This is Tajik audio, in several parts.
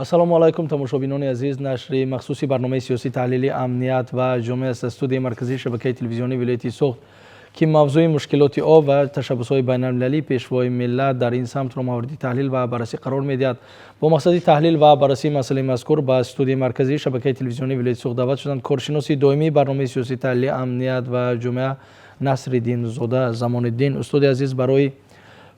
Ассалому алайкум, тамошобинони азиз. Нашри махсуси барномаи сиёсӣ таҳлили «Амният ва ҷомеа» аст аз студияи марказии шабакаи телевизионии вилояти Суғд, ки мавзӯи мушкилоти об ва ташаббусҳои байналмилалии Пешвои миллат дар ин самтро мавриди таҳлил ва баррасӣ қарор медиҳад. Бо мақсади таҳлил ва баррасии масъалаи мазкур ба студияи марказии шабакаи телевизионии вилояти Суғд даъват шуданд коршиноси доимии барномаи сиёсӣ таҳлили «Амният ва ҷомеа» Насриддинзода Замониддин. Устоди азиз, барои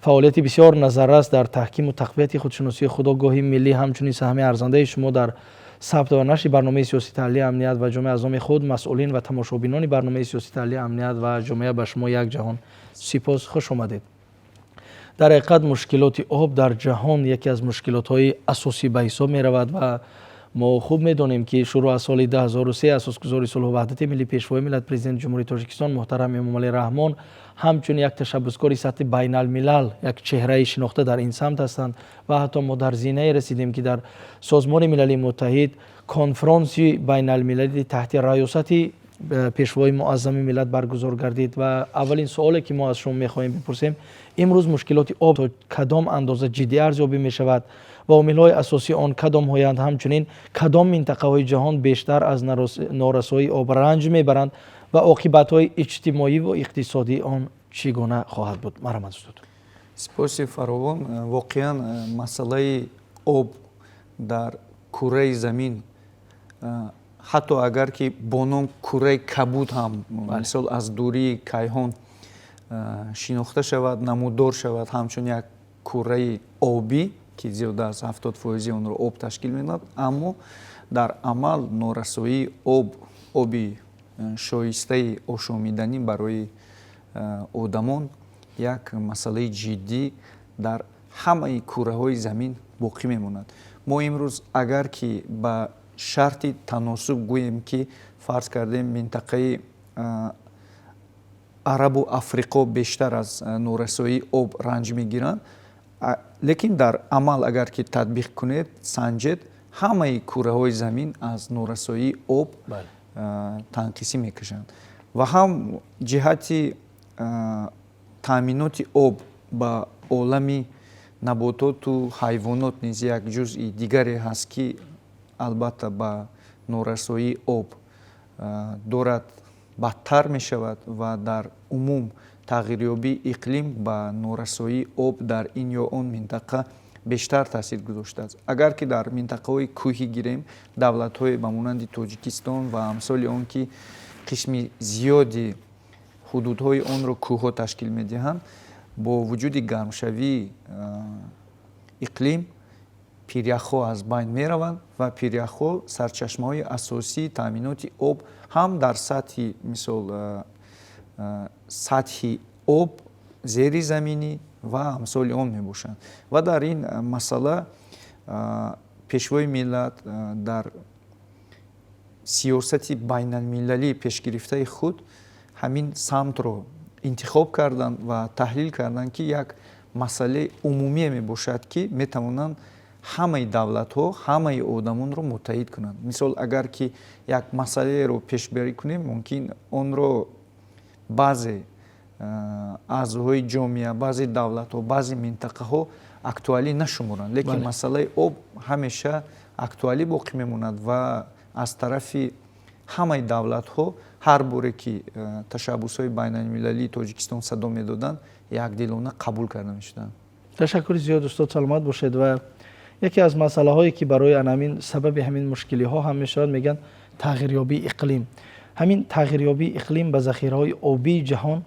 фаъолияти бисёр назаррас дар таҳкиму тақвияти худшиносии худогоҳии миллӣ, ҳамчунин саҳми арзандаи шумо дар сабт ва нашри барномаи сиёсӣ таҳлили «Амният ва ҷомеа» аз номи худ, масъулин ва тамошобинони барномаи сиёсӣ таҳлили «Амният ва ҷомеа» ба шумо як ҷаҳон сипос. Хуш омадед. Дар ҳақиқат, мушкилоти об дар ҷаҳон яке аз мушкилотҳои асосӣ ба ҳисоб меравад ва мо хуб медонем, ки шурӯъ аз соли 2003 асосгузори сулҳу ваҳдати миллӣ, Пешвои миллат, Президенти Ҷумҳурии Тоҷикистон муҳтарам Эмомалӣ Раҳмон ҳамчун як ташаббускори сатҳи байналмилал, як чеҳраи шинохта дар ин самт ҳастанд ва ҳатто мо дар зинае расидем, ки дар Созмони Милали Муттаҳид конфронси байналмилалӣ таҳти раёсати Пешвои муаззами миллат баргузор гардид. Ва аввалин суоле, ки мо аз шумо мехоҳем бипурсем: имрӯз мушкилоти об то кадом андоза ҷиддӣ арзёбӣ мешавад ва омилҳои асосии он кадомҳоянд? Ҳамчунин, кадом минтақаҳои ҷаҳон бештар аз норасоии об ранҷ мебаранд ва оқибатҳои иҷтимоӣ ва иқтисодии он чӣ гуна хоҳад буд? Марҳамат, устод. Сипоси фаровон. Воқеан, масъалаи об дар кураи замин, ҳатто агар ки бо ном кураи кабуд ҳам, мисол, аз дурии кайҳон шинохта шавад, намудор шавад ҳамчун як кураи обӣ, ки зиёда аз 70 фоизи онро об ташкил медиҳад, аммо дар амал норасоии об, оби шоистаи ошомиданӣ барои одамон як масъалаи ҷиддӣ дар ҳамаи кураҳои замин боқӣ мемонад. Мо имрӯз агар ки ба шарти таносуб гӯем, ки фарз кардем, минтақаи Арабу Африқо бештар аз норасоии об ранҷ мегиранд, лекин дар амал агар ки татбиқ кунед, санҷед, ҳамаи кураҳои замин аз норасоии об танқисӣ мекашанд. Ва ҳам ҷиҳати таъминоти об ба олами набототу ҳайвонот низ як ҷузъи дигаре ҳаст, ки албатта ба норасоии об дорад бадтар мешавад. Ва дар умум тағйирёбии иқлим ба норасоии об дар ин ё он минтақа бештар таъсир гузоштааст. Агар ки дар минтақаҳои кӯҳӣ гирем, давлатҳое ба монанди Тоҷикистон ва амсоли он, ки қисми зиёди ҳудудҳои онро кӯҳҳо ташкил медиҳанд, бо вуҷуди гармшавии иқлим пиряхҳо аз байн мераванд ва пиряхҳо сарчашмаҳои асосии таъминоти об ҳам дар сатҳи, мисол, сатҳи об зеризаминӣ ва амсоли он мебошанд. Ва дар ин масъала Пешвои миллат дар сиёсати байналмилалии пешгирифтаи худ ҳамин самтро интихоб карданд ва таҳлил карданд, ки як масъалаи умумие мебошад, ки метавонанд ҳамаи давлатҳо, ҳамаи одамонро муттаҳид кунанд. Мисол, агар ки як масъалаеро пешбарӣ кунем, мумкин онро баъзе аъзоҳои ҷомеа, баъзе давлатҳо, баъзе минтақаҳо актуалӣ нашуморанд, лекин масъалаи об ҳамеша актуалӣ боқӣ мемонад ва аз тарафи ҳамаи давлатҳо ҳар боре ки ташаббусҳои байналмилалии Тоҷикистон садо медоданд, якдилона қабул карда мешуданд. Ташаккури зиёд, устод, саломат бошед. Ва яке аз масъалаҳое, ки барои анамин сабаби ҳамин мушкилиҳо ҳам мешавад, мегӯянд, тағйирёбии иқлим. Ҳамин тағйирёбии иқлим ба захираҳои обии ҷаҳон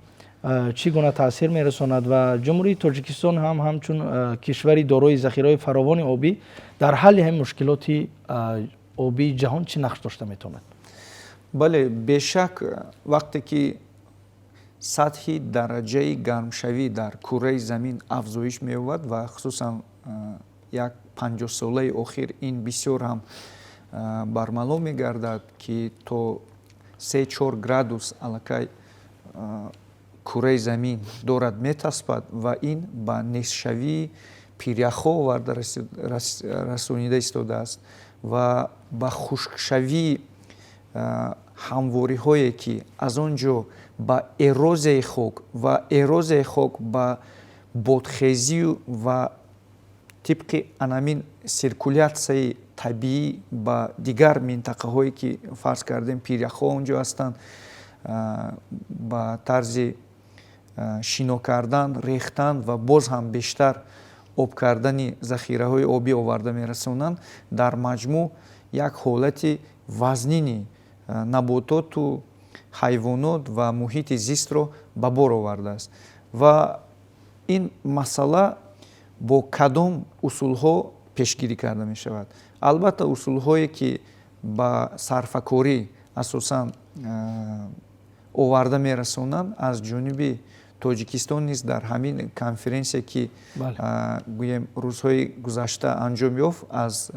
чӣ гуна таъсир мерасонад ва Ҷумҳурии Тоҷикистон ҳам ҳамчун кишвари дорои захираҳои фаровони обӣ дар ҳалли ҳамин мушкилоти обии ҷаҳон чӣ нақш дошта метавонад? Бале, бешак, вақте ки сатҳи дараҷаи гармшавӣ дар кураи замин афзоиш меёбад ва хусусан як 50-солаи охир ин бисёр ҳам бармало мегардад, ки то 3-4 градус аллакай кураи замин дорад метаспад ва ин ба нестшавии пиряхҳо оварда расонида истодааст ва ба хушкшавии ҳамвориҳое, ки аз он ҷо ба эрозияи хок ва эрозияи хок ба бодхезию ва тибқи анамин сиркулятсияи табиӣ ба дигар минтақаҳое, ки фарз кардем, пиряхҳо он ҷо ҳастанд, ба тарзи шино кардан, рехтан ва боз ҳам бештар об кардани захираҳои обӣ оварда мерасонанд. Дар маҷмӯъ як ҳолати вазнини набототу ҳайвонот ва муҳити зистро ба бор овардааст. Ва ин масъала бо кадом усулҳо пешгирӣ карда мешавад? Албатта, усулҳое, ки ба сарфакорӣ асосан оварда мерасонанд, аз ҷониби Тоҷикистон низ дар ҳамин конференсия, ки гӯем, рӯзҳои гузашта анҷом ёфт, аз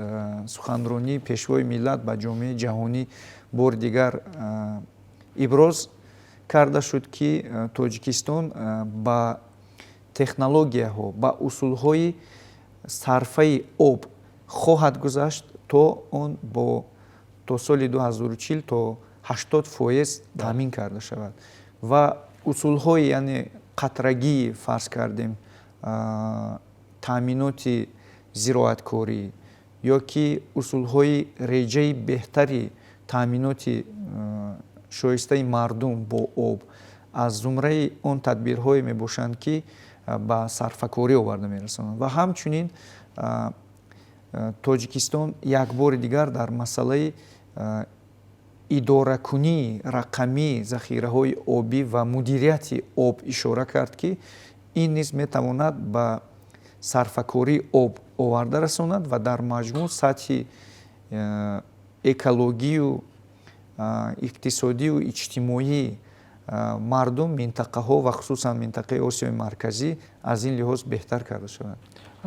суханронии Пешвои миллат ба ҷомеаи ҷаҳонӣ бори дигар иброз карда шуд, ки Тоҷикистон ба технологияҳо, ба усулҳои сарфаи об хоҳад гузашт, то он бо то соли 2040 то 80% таъмин карда шавад. Ва усулҳои, яъне қатрагии, фарз кардем, таъминоти зироаткорӣ ё ки усулҳои реҷаи беҳтари таъминоти шоистаи мардум бо об аз зумраи он тадбирҳое мебошанд, ки ба сарфакорӣ оварда мерасонанд. Ва ҳамчунин Тоҷикистон як бори дигар дар масъалаи идоракунии рақамии захираҳои обӣ ва мудирияти об ишора кард, ки ин низ метавонад ба сарфакории об оварда расонад ва дар маҷмӯъ сатҳи экологию иқтисодию иҷтимоии мардум, минтақаҳо ва хусусан минтақаи Осиёи Марказӣ аз ин лиҳоз беҳтар карда шавад.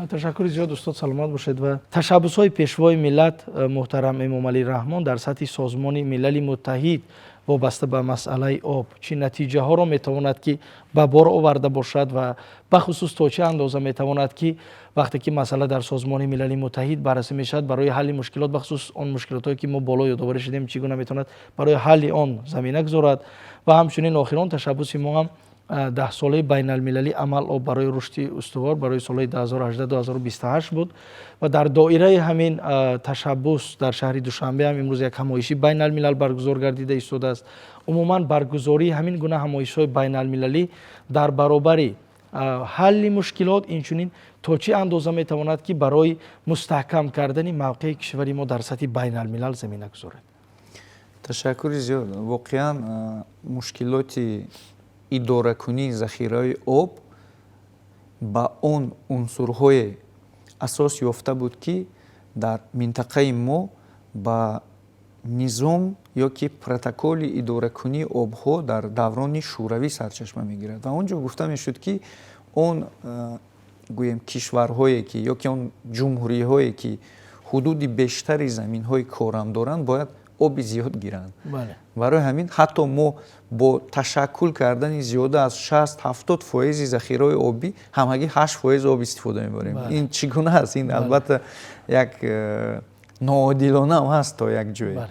Ташаккури зиёд, устод, саломат бошед. Ва ташаббусҳои Пешвои миллат муҳтарам Эмомалӣ Раҳмон дар сатҳи Созмони Милали Муттаҳид вобаста ба масъалаи об чӣ натиҷаҳоро метавонад, ки ба бор оварда бошад, ва бахусус то чӣ андоза метавонад, ки вақте ки масъала дар Созмони Милали Муттаҳид баррасӣ мешавад, барои ҳалли мушкилот, бахусус он мушкилотҳое, ки мо боло ёдоварӣ шудем, чӣ гуна метавонад барои ҳалли он замина гузорад? Ва ҳамчунин охирон ташаббуси мо ҳам 10-солаи байналмилалии амал «Об барои рушди устувор» барои солҳои 2018-2028 буд. Ва дар доираи ҳамин ташаббус дар шаҳри Душанбе ҳам имрӯз як ҳамоиши байналмилал баргузор гардида истодааст. Умуман, баргузории ҳамин гуна ҳамоишҳои байналмилалӣ дар баробари ҳалли мушкилот инчунин то чӣ андоза метавонад, ки барои мустаҳкам кардани мавқеи кишвари мо дар сатҳи байналмилал замина гузорад? Ташаккури зиёд. Воқеан, мушкилоти идоракунии захираҳои об ба он унсурҳое асос ёфта буд, ки дар минтақаи мо ба низом ё ки протоколи идоракунии обҳо дар даврони Шӯравӣ сарчашма мегирад. Ва он ҷо гуфта мешуд, ки он, гӯем, кишварҳое ки ё ки он ҷумҳуриҳое, ки ҳудуди бештари заминҳои корам доранд, бояд оби зиёд гиранд. Барои ҳамин ҳатто мо бо ташаккул кардани зиёда аз 60-70 фоизи захираҳои обӣ ҳамагӣ 8% об истифода мебарем. Ин чӣ гуна аст? Ин, албатта, як ноодилонаам ҳаст то як ҷое.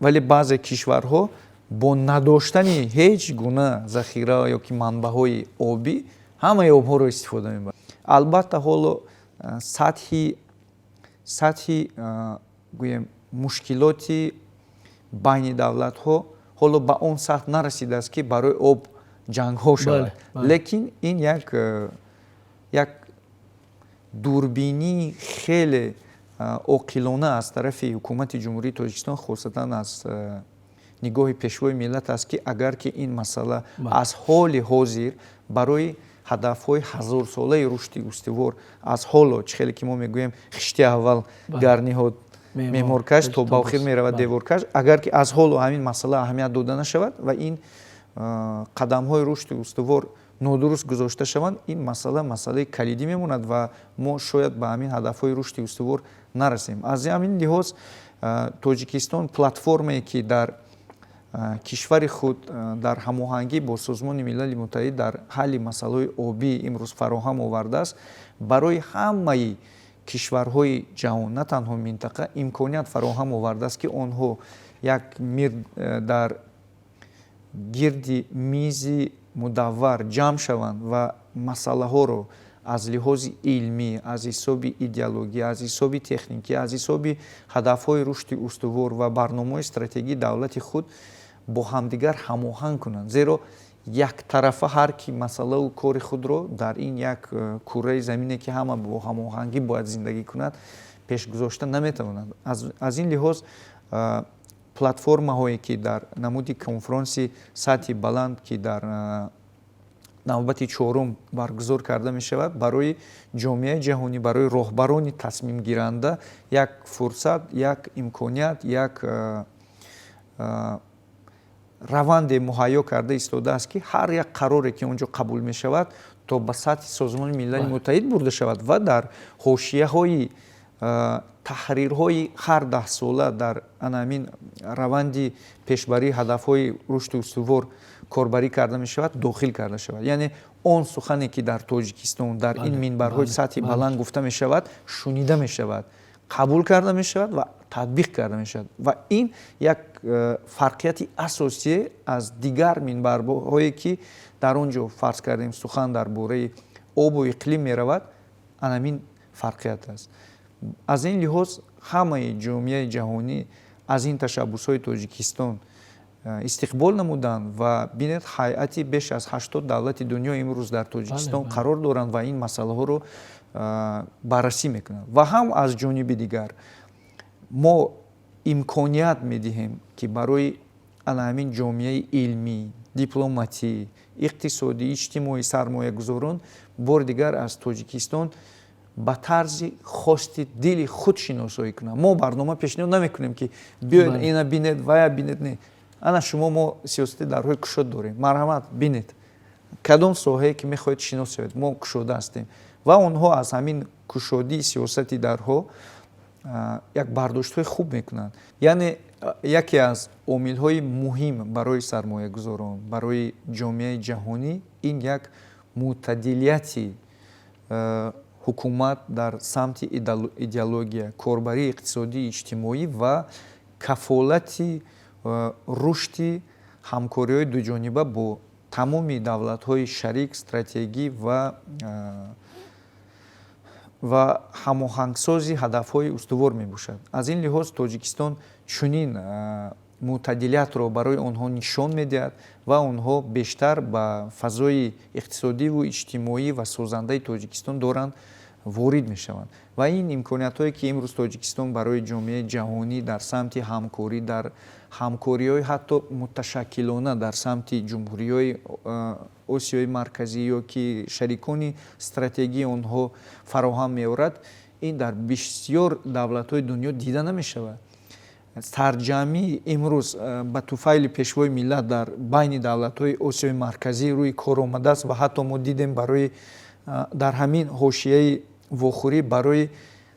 Вале баъзе кишварҳо бо надоштани ҳеҷ гуна захира ё ки манбаъҳои обӣ ҳамаи обҳоро истифода мебаранд. Албатта, ҳоло сатҳи, гӯем, мушкилоти байни давлатҳо ҳоло ба он сатҳ нарасидааст, ки барои об ҷангҳо шавад, лекин ин як дурбинии хеле оқилона аз тарафи ҳукумати Ҷумҳурии Тоҷикистон, хосатан аз нигоҳи Пешвои миллат аст, ки агар ки ин масъала аз ҳоли ҳозир барои ҳадафҳои ҳазорсолаи рушди устувор аз ҳоло, чӣ хеле ки мо мегӯем, хишти аввал гар ниҳод меъморкаш, то ба охир меравад деворкаш, агар ки аз ҳоло ҳамин масъала аҳамият дода нашавад ва ин қадамҳои рушди устувор нодуруст гузошта шаванд, ин масъала масъалаи калидӣ мемонад ва мо шояд ба ҳамин ҳадафҳои рушди устувор нарасем. Аз ҳамин лиҳоз Тоҷикистон платформае, ки дар кишвари худ дар ҳамоҳангӣ бо Созмони Милали Муттаҳид дар ҳалли масъалаҳои обӣ имрӯз фароҳам овардааст, барои ҳамаи кишварҳои ҷаҳон, на танҳо минтақа, имконият фароҳам овардааст, ки онҳо як мир дар гирди мизи мудаввар ҷамъ шаванд ва масъалаҳоро Аз лиҳози илмӣ, аз ҳисоби идеологӣ, аз ҳисоби техникӣ, аз ҳисоби ҳадафҳои рушди устувор ва барномаҳои стратегии давлати худ бо ҳамдигар ҳамоҳанг кунанд. Зеро яктарафа ҳар ки масъалаву кори худро дар ин як курраи замине, ки ҳама бо ҳамоҳангӣ бояд зиндагӣ кунад, пешгузошта наметавонанд. Аз ин лиҳоз платформаҳое, ки дар намуди конфронси сатҳи баланд, ки дар навбати чорум баргузор карда мешавад, барои ҷомеаи ҷаҳонӣ, барои роҳбарони тасмимгиранда як фурсат, як имконият, як раванде муҳайё карда истодааст, ки ҳар як қароре, ки он ҷо қабул мешавад, то ба сатҳи Созмони Милали Муттаҳид бурда шавад ва дар ҳошияҳои таҳрирҳои ҳар 10сола дар ана ҳамин раванди пешбарии ҳадафҳои рушди устувор корбарӣ карда мешавад, дохил карда шавад. Яъне он сухане, ки дар Тоҷикистон дар ин минбарҳои сатҳи баланд гуфта мешавад, шунида мешавад, қабул карда мешавад ва татбиқ карда мешавад. Ва ин як фарқияти асосие аз дигар минбарҳое, ки дар он ҷо, фарз кардем, сухан дар бораи обу иқлим меравад, анамин фарқият аст. Аз ин лиҳоз ҳамаи ҷомеаи ҷаҳонӣ аз ин ташаббусҳои Тоҷикистон истиқбол намуданд. Ва бинед, ҳайати беш аз 80 давлати дунё имрӯз дар Тоҷикистон қарор доранд ва ин масъалаҳоро баррасӣ мекунанд. Ва ҳам аз ҷониби дигар мо имконият медиҳем, ки барои ана ҳамин ҷомеаи илмӣ, дипломатӣ, иқтисодӣ, иҷтимоӣ, сармоягузорон бори дигар аз Тоҷикистон ба тарзи хости дили худ шиносоӣ кунанд. Мо барнома пешниҳод намекунем, ки биёед, ина бинед, вая бинед. Не, ана шумо, мо сиёсати дарҳои кушод дорем, марҳамат, бинед, кадом соҳае ки мехоҳед шинос шавед, мо кушода ҳастем. Ва онҳо аз ҳамин кушодии сиёсати дарҳо як бардоштҳои хуб мекунанд. Яъне яке аз омилҳои муҳим барои сармоягузорон, барои ҷомеаи ҷаҳонӣ ин як мӯътадилияти ҳукумат дар самти идеология, корбарии иқтисодии иҷтимоӣ ва кафолати рушди ҳамкориҳои дуҷониба бо тамоми давлатҳои шарик, стратегӣ ва ҳамоҳангсози ҳадафҳои устувор мебошад. Аз ин лиҳоз Тоҷикистон чунин мӯътадилиятро барои онҳо нишон медиҳад ва онҳо бештар ба фазои иқтисодиву иҷтимоӣ ва созандаи Тоҷикистон доранд ворид мешаванд. Ва ин имкониятҳое, ки имрӯз Тоҷикистон барои ҷомеаи ҷаҳонӣ дар самти ҳамкорӣ, дар ҳамкориҳои ҳатто муташаккилона дар самти ҷумҳуриҳои Осиёи Марказӣ ё ки шарикони стратегии онҳо фароҳам меорад, ин дар бисёр давлатҳои дунё дида намешавад. Сарҷамъӣ имрӯз ба туфайли Пешвои миллат дар байни давлатҳои Осиёи Марказӣ рӯи кор омадааст. Ва ҳатто мо дидем, барои дар ҳамин ҳошияи вохӯрӣ барои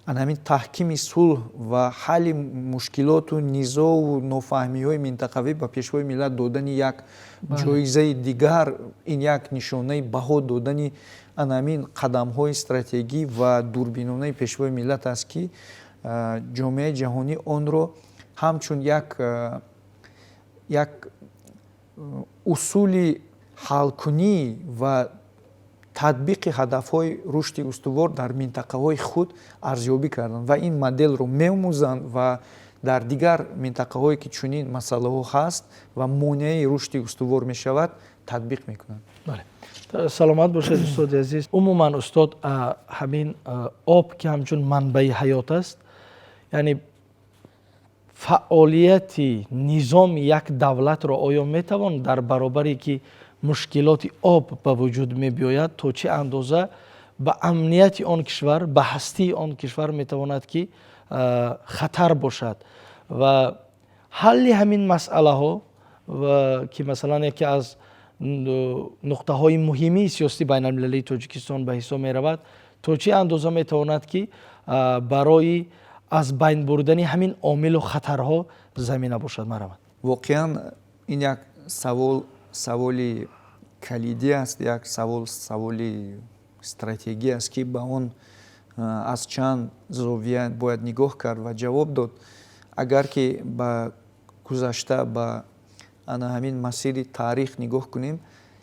ҳамин таҳкими сулҳ ва ҳалли мушкилоту низову нофаҳмиҳои минтақавӣ ба Пешвои миллат додани як ҷоизаи дигар, ин як нишонаи баҳо додани ана ҳамин қадамҳои стратегӣ ва дурбинонаи Пешвои миллат аст, ки ҷомеаи ҷаҳонӣ онро ҳамчун як усули ҳалкунӣ ва татбиқи ҳадафҳои рушди устувор дар минтақаҳои худ арзёбӣ карданд ва ин моделро меомӯзанд ва дар дигар минтақаҳое, ки чунин масъалаҳо ҳаст ва монеаи рушди устувор мешавад, татбиқ мекунанд. Бале, саломат бошед, устоди азиз. Умуман, устод, ҳамин об, ки ҳамчун манбаи ҳаёт аст, яъне фаъолияти низоми як давлатро оё метавон дар баробаре ки мушкилоти об ба вуҷуд мебиёяд, то чӣ андоза ба амнияти он кишвар, ба ҳастии он кишвар метавонад ки хатар бошад ва ҳалли ҳамин масъалаҳо, ки масалан яке аз нуқтаҳои муҳимии сиёсати байналмилалии Тоҷикистон ба ҳисоб меравад, то чӣ андоза метавонад ки барои аз байн бурдани ҳамин омилу хатарҳо замина бошад? Марҳамат. Воқеан, ин як савол, саволи калидӣ аст, як савол, саволи стратегӣ аст, ки ба он аз чанд зовия бояд нигоҳ кард ва ҷавоб дод. Агар ки ба гузашта, ба ана ҳамин масири таърих нигоҳ кунем.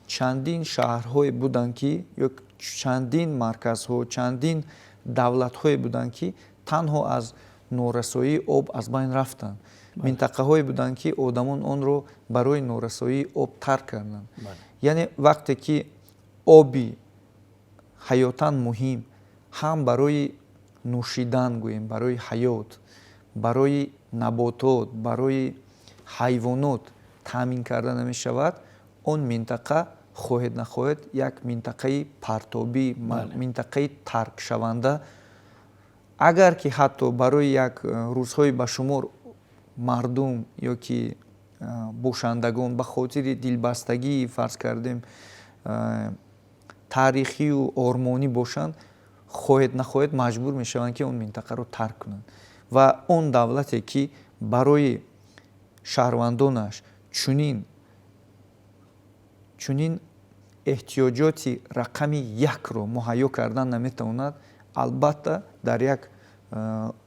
Чандин шаҳрҳое буданд, ки ё чандин марказҳо, чандин давлатҳое буданд, ки танҳо аз норасоии об аз байн рафтанд. Минтақаҳое буданд, ки одамон онро барои норасоии об тарк карданд. Яъне вақте ки оби ҳаётан муҳим ҳам барои нӯшидан, гӯем, барои ҳаёт, барои наботот, барои ҳайвонот таъмин карда намешавад, он минтақа, хоҳед нахоҳед, як минтақаи партобӣ, минтақаи таркшаванда, агар ки ҳатто барои як рӯзҳои ба шумор мардум ё ки бошандагон ба хотири дилбастагии, фарз кардем, таърихию ормонӣ бошанд, хоҳед нахоҳед, маҷбур мешаванд, ки он минтақаро тарк кунанд. Ва он давлате, ки барои шаҳрвандонаш чунин эҳтиёҷоти рақами якро муҳайё кардан наметавонад, албатта, дар як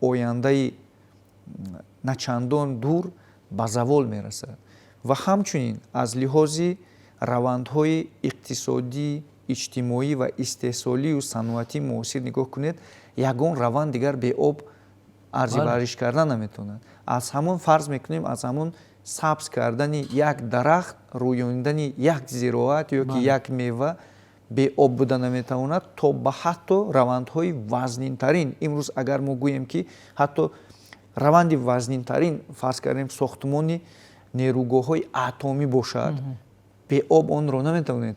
ояндаи начандон дур ба завол мерасад. Ва ҳамчунин аз лиҳози равандҳои иқтисодӣ, иҷтимоӣ ва истеҳсолию саноатӣ муосир нигоҳ кунед, ягон раванд дигар беоб арзи бариш кардан наметавонад. Аз ҳамон, фарз мекунем, аз ҳамон сабз кардани як дарахт, рӯёнидани як зироат ё ки як мева беоб буда наметавонад, то ба ҳатто равандҳои вазнинтарин. Имрӯз агар мо гӯем, ки ҳатто раванди вазнинтарин, фарз кардем, сохтмони нерӯгоҳҳои атомӣ бошад, беоб онро наметавонед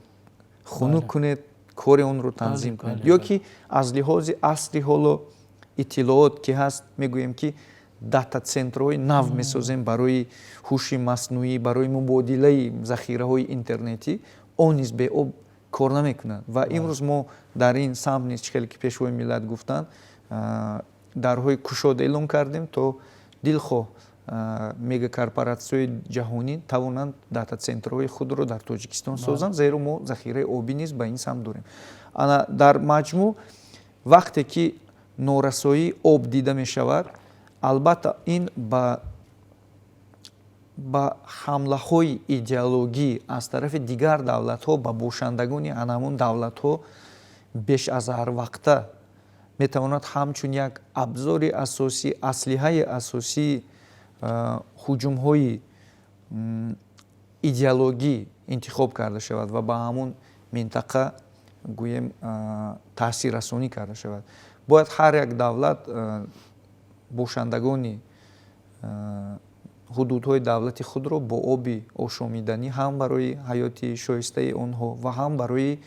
хунук кунед, кори онро танзим кунед. Ё ки аз лиҳози асри ҳоло иттилоот ки ҳаст, мегӯем, ки дата-центрҳои нав месозем барои ҳуши маснуӣ, барои мубодилаи захираҳои интернетӣ, он низ беоб кор намекунад. Ва имрӯз мо дар ин самт низ, чӣ хеле ки Пешвои миллат гуфтанд, дарҳои кушод эълон кардем, то дилхоҳ мегакорпоратсияҳои ҷаҳонӣ тавонанд дата-центрҳои худро дар Тоҷикистон созанд, зеро мо захираи обӣ низ ба ин самт дорем. Ана, дар маҷмӯъ, вақте ки норасоии об дида мешавад, албатта, ин ба ҳамлаҳои идеологӣ аз тарафи дигар давлатҳо ба бошандагони ана ҳамон давлатҳо беш аз ҳар вақта метавонад ҳамчун як абзори асосӣ, аслиҳаи асосии ҳуҷумҳои идеологӣ интихоб карда шавад ва ба ҳамон минтақа, гӯем, таъсиррасонӣ карда шавад. Бояд ҳар як давлат бошандагони ҳудудҳои давлати худро бо оби ошомиданӣ ҳам барои ҳаёти шоистаи онҳо ва ҳам барои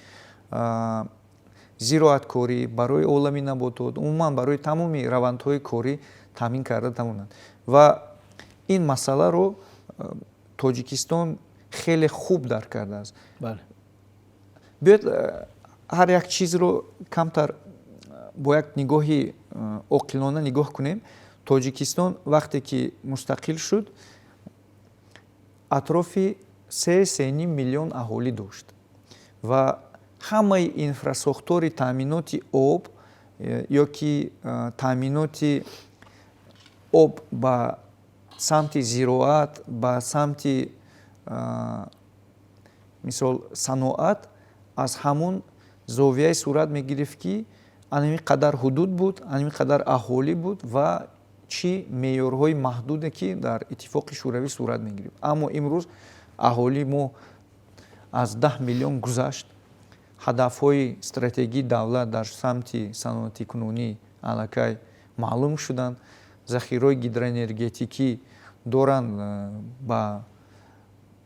зироаткорӣ, барои олами наботот, умуман барои тамоми равандҳои корӣ таъмин карда тавонанд. Ва ин масъаларо Тоҷикистон хеле хуб дарк кардааст. Биёед, ҳар як чизро камтар бо як нигоҳи оқилона нигоҳ кунем. Тоҷикистон вақте ки мустақил шуд, атрофи 3-3,5 миллион аҳолӣ дошт ва ҳамаи инфрасохтори таъминоти об ё ки таъминоти об ба самти зироат, ба самти, мисол, саноат аз ҳамон зовияе сурат мегирифт, ки анами қадар ҳудуд буд, анами қадар аҳолӣ буд ва чӣ меъёрҳои маҳдуде, ки дар Иттифоқи Шӯравӣ сурат мегирифт. Аммо имрӯз аҳолии мо аз 10 миллион гузашт. Ҳадафҳои стратегии давлат дар самти саноатикунонӣ аллакай маълум шуданд. Захираҳои гидроэнергетикӣ доранд ба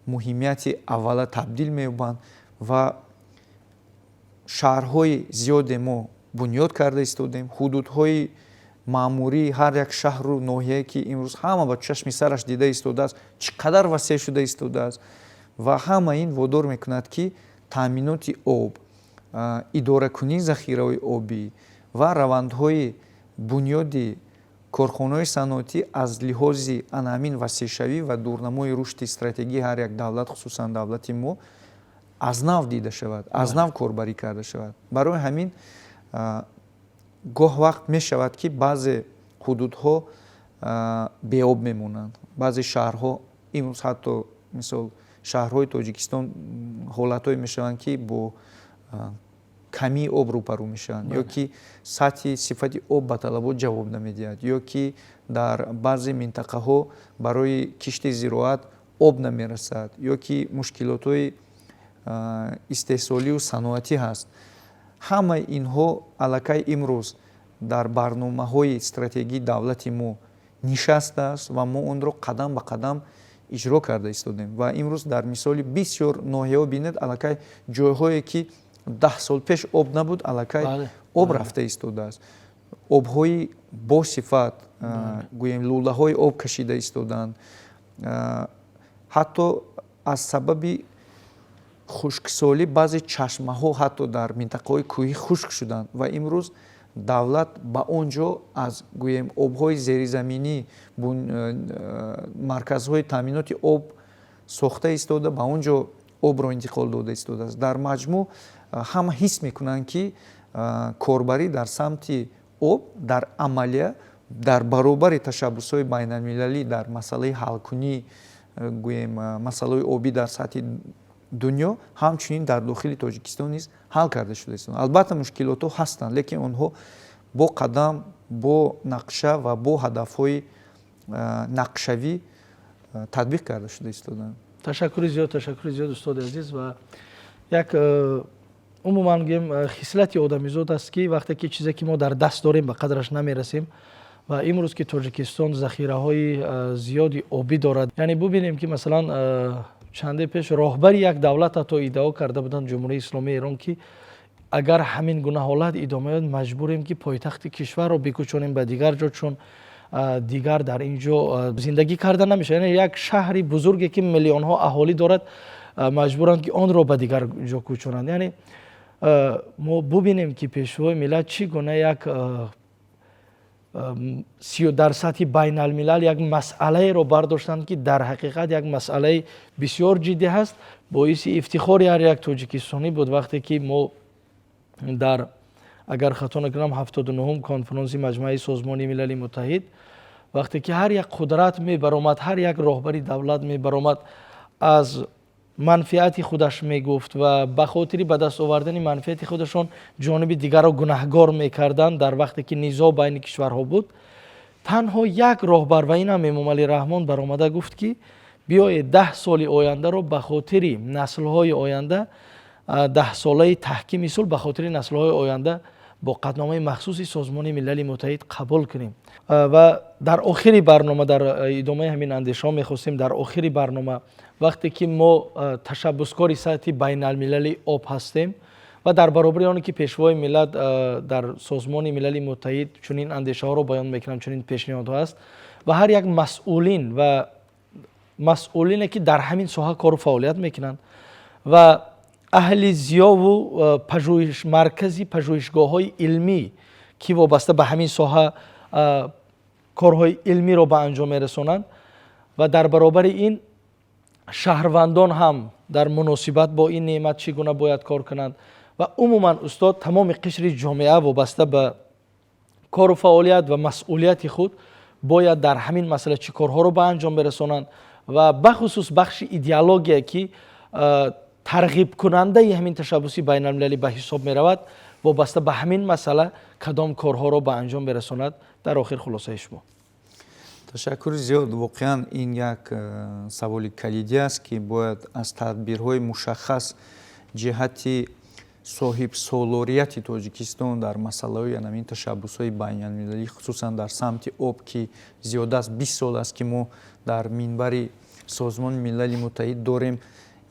муҳимияти аввала табдил меёбанд ва шаҳрҳои зиёде мо бунёд карда истодем. Ҳудудҳои маъмурии ҳар як шаҳру ноҳияе, ки имрӯз ҳама ба чашми сараш дида истодааст, чӣ қадар васеъ шуда истодааст. Ва ҳама ин водор мекунад, ки таъминоти об, идоракунии захираҳои обӣ ва равандҳои бунёди корхонаҳои саноатӣ аз лиҳози ана ҳамин васеъшавӣ ва дурнамои рушди стратегии ҳар як давлат, хусусан давлати мо, аз нав дида шавад, аз нав корбарӣ карда шавад. Барои ҳамин гоҳ вақт мешавад, ки баъзе ҳудудҳо беоб мемонанд, баъзе шаҳрҳо. Имрӯз ҳатто, мисол, Шаҳрҳои Тоҷикистон ҳолатҳое мешаванд, ки бо камии об рӯбарӯ мешаванд, ё ки сатҳи сифати об ба талабот ҷавоб намедиҳад, ё ки дар баъзе минтақаҳо барои кишти зироат об намерасад, ё ки мушкилотҳои истеҳсолию саноатӣ ҳаст. Ҳамаи инҳо аллакай имрӯз дар барномаҳои стратегии давлати мо нишастааст ва мо онро қадам ба қадам иҷро карда истодем. Ва имрӯз дар мисоли бисёр ноҳияҳо бинед, аллакай ҷойҳое, ки 10 сол пеш об набуд, аллакай об рафта истодааст, обҳои босифат, гӯем, лӯлаҳои об кашида истодаанд. Ҳатто аз сабаби хушксолӣ баъзе чашмаҳо ҳатто дар минтақаҳои кӯҳӣ хушк шуданд ва имрӯз давлат ба он ҷо аз, гӯем, обҳои зеризаминӣ марказҳои таъминоти об сохта истода, ба он ҷо обро интиқол дода истодааст. Дар маҷмӯъ, ҳама ҳис мекунанд, ки корбарӣ дар самти об дар амалия дар баробари ташаббусҳои байналмилалӣ дар масъалаи ҳалкунӣ, гӯем, масъалаҳои обӣ дар сатҳи дунё, ҳамчунин дар дохили Тоҷикистон низ ҳал карда шуда истоданд. Албатта, мушкилотҳо ҳастанд, лекин онҳо бо қадам, бо нақша ва бо ҳадафҳои нақшавӣ татбиқ карда шуда истодаанд. Ташаккури зиёд, ташаккури зиёд, устоди азиз. Ва як умуман гӯем, хислати одамизод аст, ки вақте ки чизе ки мо дар даст дорем, ба қадраш намерасем. Ва имрӯз ки Тоҷикистон захираҳои зиёди обӣ дорад, яъне бубинем, ки масалан чанде пеш роҳбари як давлат ҳатто иддао карда буданд, Ҷумҳурии Исломии Эрон, ки агар ҳамин гуна ҳолат идома ёбад, маҷбурем, ки пойтахти кишварро бикӯчонем ба дигар ҷо, чун дигар дар ин ҷо зиндагӣ карда намешавад. Яъне як шаҳри бузурге, ки миллионҳо аҳолӣ дорад, маҷбуранд, ки онро ба дигар ҷо кӯчонанд. Яъне мо бубинем, ки Пешвои миллат чӣ гуна як дар сатҳи байналмилал як масъалаеро бардоштанд, ки дар ҳақиқат як масъалаи бисёр ҷиддӣ ҳаст. Боиси ифтихори ҳар як тоҷикистонӣ буд, вақте ки мо дар, агар хато накунам, 79-ум конфронси Маҷмӯаи Созмони Милали Муттаҳид, вақте ки ҳар як қудрат мебаромад, ҳар як роҳбари давлат мебаромад, аз манфиати худаш мегуфт ва ба хотири ба даст овардани манфиати худашон ҷониби дигарро гунаҳгор мекарданд, дар вақте ки низоъ байни кишварҳо буд, танҳо як роҳбар, ва инам Эмомалӣ Раҳмон, баромада гуфт, ки биёед, 10 соли ояндаро ба хотири наслҳои оянда, даҳсолаи таҳкими сулҳ ба хотири наслҳои оянда бо қатъномаи махсуси Созмони Милали Муттаҳид қабул кунем. Ва дар охири барнома, дар идомаи ҳамин андешаҳо, мехостем дар охири барнома, вақте ки мо ташаббускори сатҳи байналмилали об ҳастем ва дар баробари оне ки Пешвои миллат дар Созмони Милали Муттаҳид чунин андешаҳоро баён мекунанд, чунин пешниҳодҳо аст ва ҳар як масъулин ва масъулине, ки дар ҳамин соҳа кору фаъолият мекунанд, ва аҳли зиёву пажӯҳиш, маркази пажӯҳишгоҳҳои илмӣ, ки вобаста ба ҳамин соҳа корҳои илмиро ба анҷом мерасонанд, ва дар баробари ин шаҳрвандон ҳам дар муносибат бо ин неъмат чӣ гуна бояд кор кунанд ва умуман, устод, тамоми қишри ҷомеа вобаста ба кору фаъолият ва масъулияти худ бояд дар ҳамин масъала чӣ корҳоро ба анҷом мерасонанд ва бахусус бахши идеология, ки тарғибкунандаи ҳамин ташаббуси байналмилалӣ ба ҳисоб меравад, вобаста ба ҳамин масъала кадом корҳоро ба анҷом мерасонад? Дар охир хулосаи шумо. Ташаккури зиёд. Воқеан, ин як саволи калидӣ аст, ки бояд аз тадбирҳои мушаххас ҷиҳати соҳибсолорияти Тоҷикистон дар масъалаҳои анамин ташаббусҳои байналмилалӣ, хусусан дар самти об, ки зиёда аз 20 сол аст, ки мо дар минбари Созмони Милали Муттаҳид дорем,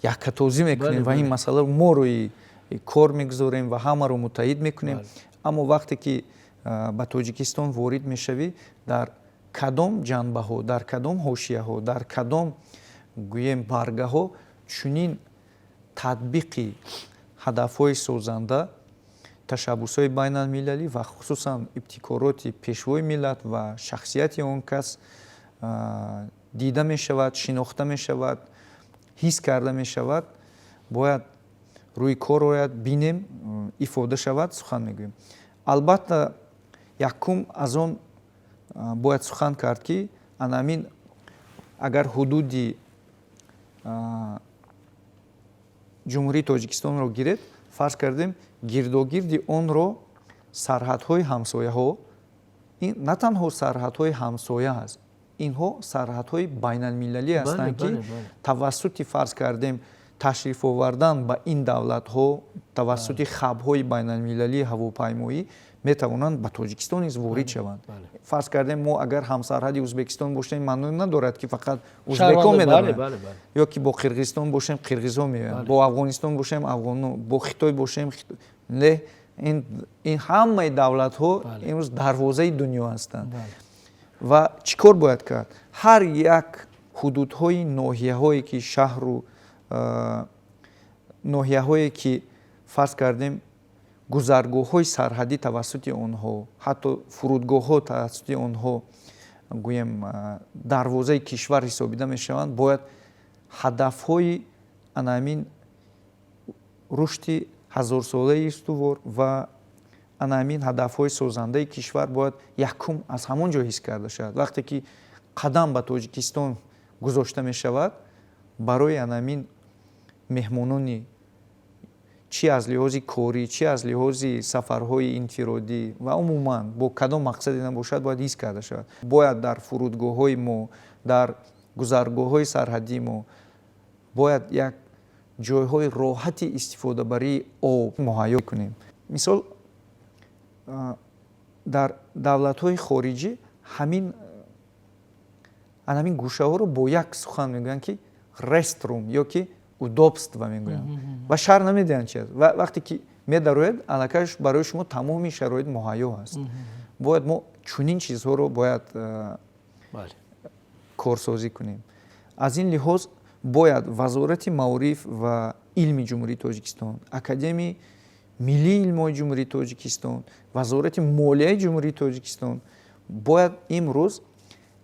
яккатозӣ мекунем ва ин масъаларо мо рӯи кор мегузорем ва ҳамаро муттаҳид мекунем. Аммо вақте ки ба Тоҷикистон ворид мешавӣ, дар кадом ҷанбаҳо, дар кадом ҳошияҳо, дар кадом, гӯем, баргаҳо чунин татбиқи ҳадафҳои созанда, ташаббусҳои байналмилалӣ ва хусусан ибтикороти Пешвои миллат ва шахсияти он кас дида мешавад, шинохта мешавад, ҳис карда мешавад, бояд рӯи кор ояд, бинем, ифода шавад, сухан мегӯем. Албатта, якум аз он бояд сухан кард, ки анамин агар ҳудуди Ҷумҳурии Тоҷикистонро гиред, фарз кардем, гирдогирди онро сарҳадҳои ҳамсояҳо, ин на танҳо сарҳадҳои ҳамсоя аст, инҳо сарҳадҳои байналмилалӣ ҳастанд, ки тавассути, фарз кардем, ташриф овардан ба ин давлатҳо тавассути хабҳои байналмилалии ҳавопаймоӣ метавонанд ба Тоҷикистон низ ворид шаванд. Фарз кардем, мо агар ҳамсарҳади Ӯзбекистон бошем, маъно надорад, ки фақат узбекҳо медароянд, ё ки бо Қирғизистон бошем, қирғизҳо меоянд, бо Афғонистон бошем, афғонҳо, бо Хитой бошем. Не, ин ҳамаи давлатҳо имрӯз дарвозаи дунё ҳастанд. Ва чӣ кор бояд кард? Ҳар як ҳудудҳои ноҳияҳое ки, шаҳру ноҳияҳое ки, фарз кардем, гузаргоҳҳои сарҳадӣ тавассути онҳо, ҳатто фурудгоҳҳо тавассути онҳо, гӯем, дарвозаи кишвар ҳисобида мешаванд, бояд ҳадафҳои ана ҳамин рушди ҳазорсолаи устувор ва ана ҳамин ҳадафҳои созандаи кишвар бояд якум аз ҳамон ҷо ҳис карда шавад. Вақте ки қадам ба Тоҷикистон гузошта мешавад, барои ана ҳамин меҳмонони, чӣ аз лиҳози корӣ, чӣ аз лиҳози сафарҳои инфиродӣ ва умуман бо кадом мақсаде набошад, бояд ҳис карда шавад. Бояд дар фурудгоҳҳои мо, дар гузаргоҳҳои сарҳадии мо бояд як ҷойҳои роҳати истифодабарии об муҳайё кунем. Мисол, дар давлатҳои хориҷӣ ҳамин гӯшаҳоро бо як сухан мегӯянд, ки restroom ё ки удобство мегӯянд, ва шарҳ намедиҳанд чи аст. Ва вақте ки медароед, аллакай барои шумо тамоми шароит муҳайё аст. Бояд мо чунин чизҳоро бояд корсозӣ кунем. Аз ин лиҳоз бояд Вазорати маориф ва илми Ҷумҳурии Тоҷикистон, Академияи миллии илмҳои Ҷумҳурии Тоҷикистон, Вазорати молияи Ҷумҳурии Тоҷикистон бояд имрӯз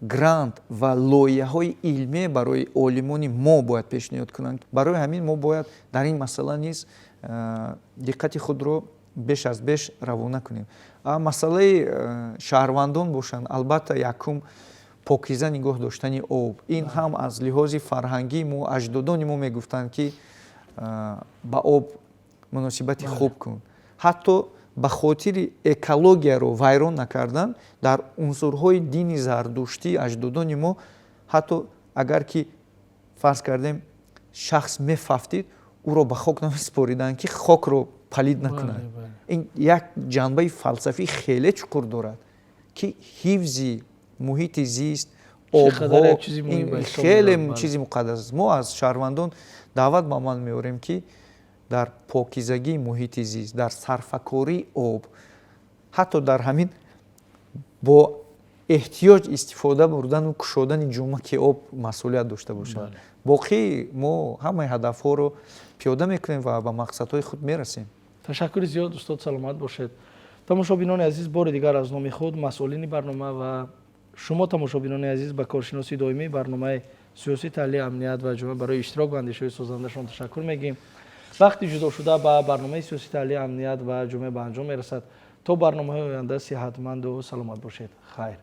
грант ва лоиҳаҳои илмӣ барои олимони мо бояд пешниҳод кунанд. Барои ҳамин мо бояд дар ин масъала низ диққати худро беш аз беш равона кунем. Масъалаи шаҳрвандон бошанд, албатта, якум покиза нигоҳ доштани об. Ин ҳам аз лиҳози фарҳангии мо, аҷдодони мо мегуфтанд, ки ба об муносибати хуб кун. Ҳатто ба хотири экологияро вайрон накардан, дар унсурҳои дини зардуштӣ аҷдодони мо ҳатто агар ки, фарз кардем, шахс мефавтид, ӯро ба хок намесупориданд, ки хокро палид накунад. Ин як ҷанбаи фалсафии хеле чуқур дорад, ки ҳифзи муҳити зист, обҳо хеле чизи муқаддас аст. Мо аз шаҳрвандон даъват ба амал меорем, ки дар покизагии муҳити зист, дар сарфакории об, ҳатто дар ҳамин бо эҳтиёҷ истифода бурдану кушодани ҷумаки об масъулият дошта бошанд. Боқӣ мо ҳамаи ҳадафҳоро пиёда мекунем ва ба мақсадҳои худ мерасем. Ташаккури зиёд, устод, саломат бошед. Тамошобинони азиз, бори дигар аз номи худ, масъулини барнома ва шумо, тамошобинони азиз, ба коршиноси доимии барномаи сиёсӣ таҳлили амният ва ҷомеа барои иштирок ва андешаҳои созандашон ташаккур мегӯем. Вақти ҷудошуда ба барномаи сиёсӣ таҳлили амният ва ҷомеа ба анҷом мерасад. То барномаҳои оянда сиҳатманду саломат бошед. Хайр.